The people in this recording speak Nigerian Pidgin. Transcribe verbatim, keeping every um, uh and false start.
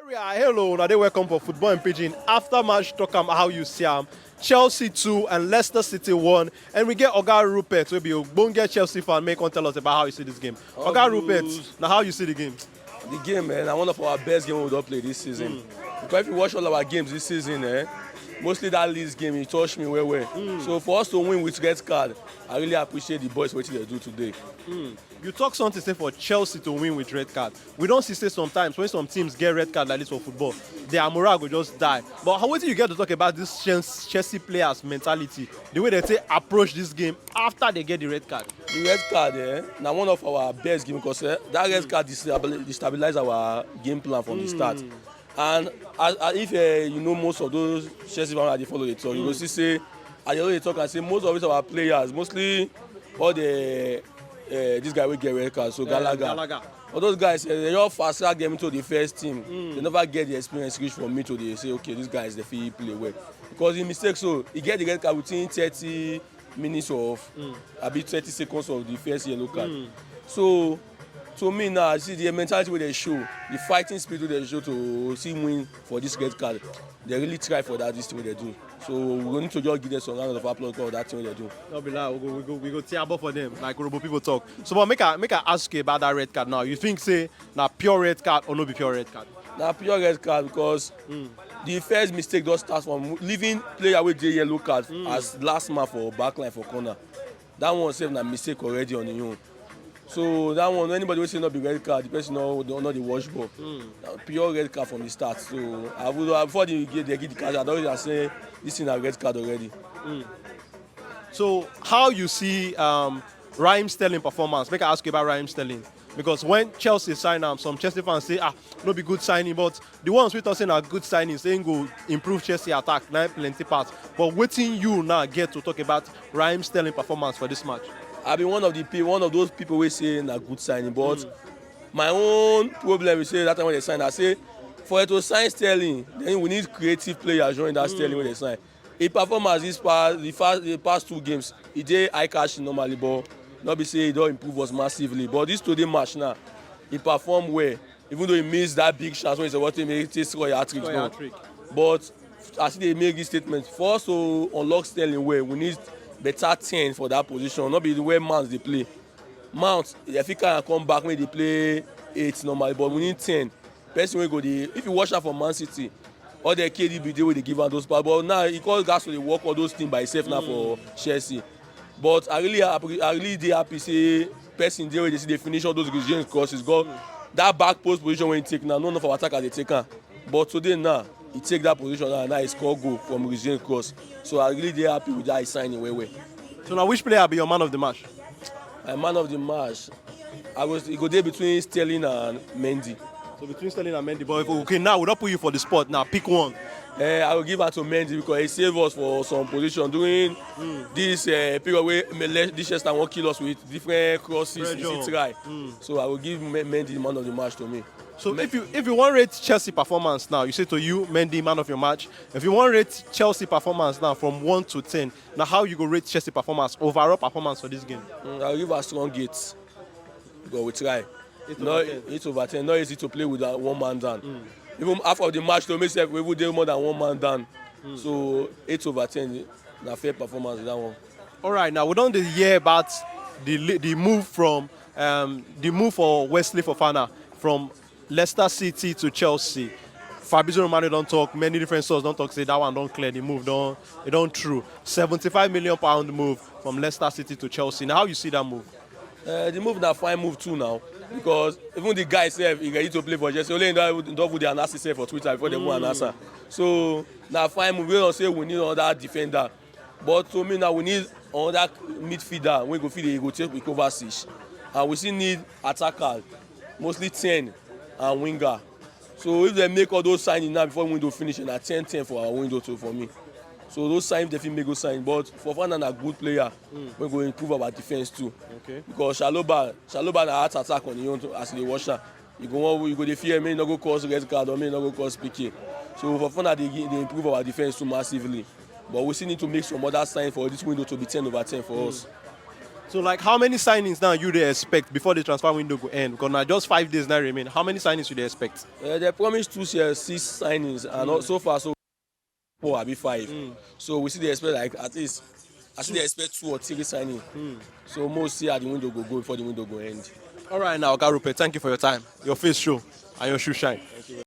Area, hello, una dey welcome for Football in Pidgin. After match, talk am how you see am. Chelsea two and Leicester City one. And we get Oga Rupert, wey be ogbonge Chelsea fan, make come tell us about how you see this game. Oga Rupert, na how you see the game? The game, eh, na one of our best game we don play this season. Because if you watch all our games this season, eh, mostly that Leeds game, e touch me well well. So for us to win with red card, I really appreciate the boys wetin dem do today. You talk something say for Chelsea to win with red card. We don see say sometimes when some teams get red card like this for football, their morale go just die. But how, wetin you get to talk about this Chelsea, Chelsea players' mentality, the way dem take approach this game after dem get the red card? The red card, eh, na one of our best game because, eh, that red card destabil-, destabilize our game plan from the start. And as, as if, eh, you know most of those Chelsea fans dey follow the talk, you go see say, I dey always talk and say most of it our players, mostly all the, eh, this guy wey get red card, so Gallagher. All those guys, eh, they just fast track them into the first team. They never get the experience reach for me to dey say, okay, these guys, they fit play well. Because he mistake, so he get the red card within thirty minutes of, abi thirty seconds of the first yellow card. So, to me now, I see the mentality wey dem show, the fighting spirit wey dem show to see win for this red card. Dem really try for that, this thing wey dem do. So we go need to just give them some round of applause for that thing wey dem do. No be lie, we go, we go, we go tear up for them, like Urhobo people talk. So, but make I, make I ask you about that red card now. You think say na pure red card or no be pure red card? Na pure red card because the first mistake don start from leaving player wey dey yellow card as last man for back line for corner. That one sef na mistake already on im own. So that one, anybody wey say no be red card, the person no, no, no dey watch ball. Na pure red card from the start. So I would, uh, before they give, they give the card, I don already say this thing na red card already. So how you see, um, Raheem Sterling performance? Make I ask you about Raheem Sterling. Because when Chelsea sign am, some Chelsea fans say, ah, no be good signing, but the ones wey talk say na good signing, say im go improve Chelsea attack, na plenty pass. But wetin you now get to talk about Raheem Sterling performance for this match? I be one of the pe-, one of those people wey say na good signing, but my own problem is say that time when they sign, I say for it to sign Sterling, then we need creative players join that Sterling wey they sign. Im performance this past, the past, the past two games, e dey eye catching normally, but no be say e don improve us massively. But this today match now, e perform well, even though e miss that big chance wey e suppose to make, take score hat-trick. But as e dey make this statement, for us to unlock Sterling well, we need better ten for that position, no be the way Mount dey play. Mount, if he can come back, make e dey play eight normally, but we need ten. Person wey go dey, if you watch am for Man City, all the K D B dey wey dey give am those pass, but now he call gas to dey work all those things by himself now for Chelsea. But I really happy, I really dey happy say person dey wey dey see dey finish all those Reece James crosses. God, that back post position wey he take now, none of our attackers dey take am. But today now, he take that position now, now he score goal from Reece James cross. So I really dey happy with that signing well well. So now, which player be your man of the match? My man of the match, I was, e go dey between Sterling and Mendy. So between Sterling and Mendy, but if, okay, now we don put you for the spot. Now pick one. Eh, I will give am to Mendy because he save us for some position during this, eh, period wey Mele-, Leicester wan kill us with different crosses, easy try. So I will give Me-, Mendy the man of the match to me. So if you, if you wan rate Chelsea performance now, you say to you, Mendy, man of your match. If you wan rate Chelsea performance now from one to ten, now how you go rate Chelsea performance, overall performance for this game? Mm, I will give a strong eight. But we try. Eight over ten. Eight over ten. Not easy to play with that one man down. Even half of the match, to me sef, we even dey more than one man down. So eight over ten, na fair performance, that one. All right, now we don dey hear about the li-, the move from, um, the move for Wesley Fofana from Leicester City to Chelsea. Fabrizio Romano don talk, many different sources don talk say that one don clear, the move don, e don true. Seventy-five million pound move from Leicester City to Chelsea. Now, how you see that move? Uh, the move na fine move too now, because even the guy sef, he ready to play for Chelsea. Only he don, don put the announce himself for Twitter before they go announce am. So na fine move. We don say we need another defender. But to me now, we need another midfielder wey go fit dey, go take recover six. And we still need attacker, mostly ten and winger. So if they make all those signing now before window finish, na ten ten for our window too for me. So those sign, they fit make those sign. But Fofana na good player. We go improve our defense too. Okay. Because Chalobah, Chalobah na heart attack on him own too, as e dey watch am. You go wan, you go dey fear make e no go cause red card or make e no go cause P K. So Fofana dey gi-, dey improve our defense too massively. But we still need to make some other sign for this window to be ten over ten for us. So, like, how many signings now you dey expect before the transfer window go end? Because now just five days now remain. How many signings you dey expect? Uh, they promised two six signings, and all- so far so four abi five. So we still dey expect, like, at least I still dey expect two or three signing. So most see how the window go go before the window go end. All right, now, Oga Rupert, thank you for your time. Your face show and your shoe shine.